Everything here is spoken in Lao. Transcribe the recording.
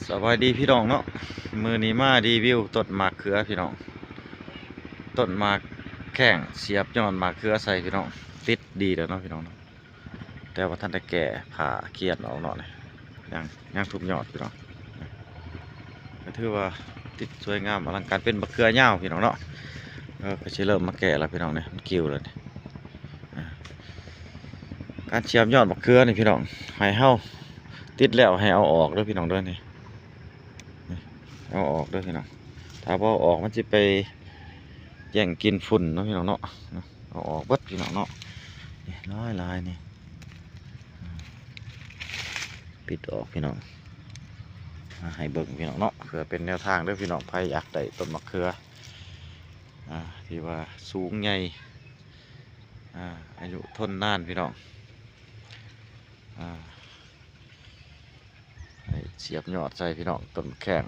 ສະບາຍດີພີ່ນ້ອງເນາະ ມື້ນີ້ມາຣີວິວຕົ້ນໝາກເຂືອພີ່ນ້ອງ ຕົ້ນໝາກແຂ້ງ ສຽບຍອດໝາກເຂືອໃສ່ພີ່ນ້ອງ ຕິດດີແລ້ວເນາະພີ່ນ້ອງເນາະ ແຕ່ວ່າທັນໄດ້ແກ່ຜ້າຄຽນອອກເນາະ ຍັງ ຍັງທຸກຍອດພີ່ນ້ອງ ກໍຖືວ່າຕິດສວຍງາມອະລັງການ ເປັນໝາກເຂືອຍາວພີ່ນ້ອງເນາະ ເອີ ກໍຊິເລີ່ມມາແກ່ແລ້ວພີ່ນ້ອງນີ້ ມັນກິ້ວແລ້ວນີ້ ການສຽບຍອດໝາກເຂືອນີ້ພີ່ນ້ອງ ໃຫ້ເຮົາຕິດແລ້ວໃຫ້ເອົາອອກເດີພີ່ນ້ອງເດີ ນີ້ ນີ້ ເອົາອອກເດີພີ່ນ້ອງ ຖ້າບໍ່ເອົາອອກມັນຊິໄປແຍ່ງກິນຝຸ່ນເນາະພີ່ນ້ອງເນາະ ເອົາອອກເບິດພີ່ນ້ອງເນາະ ນີ້ຫຼາຍໆ ນີ້ ປິດອອກພີ່ນ້ອງ ມາໃຫ້ເບິ່ງພີ່ນ້ອງເນາະ ເພື່ອເປັນແນວທາງເດີພີ່ນ້ອງ ໃຜຢາກໄດ້ຕົ້ນໝາກເຂືອ ອ່າ ທີ່ວ່າສູງໃຫຍ່ ອ່າ ອາຍຸທົນນານພີ່ນ້ອງ ອ່າ ໃຫ້ສຽບຍອດໃສ່ພີ່ນ້ອງ ຕົ້ນໝາກແຂ້ງ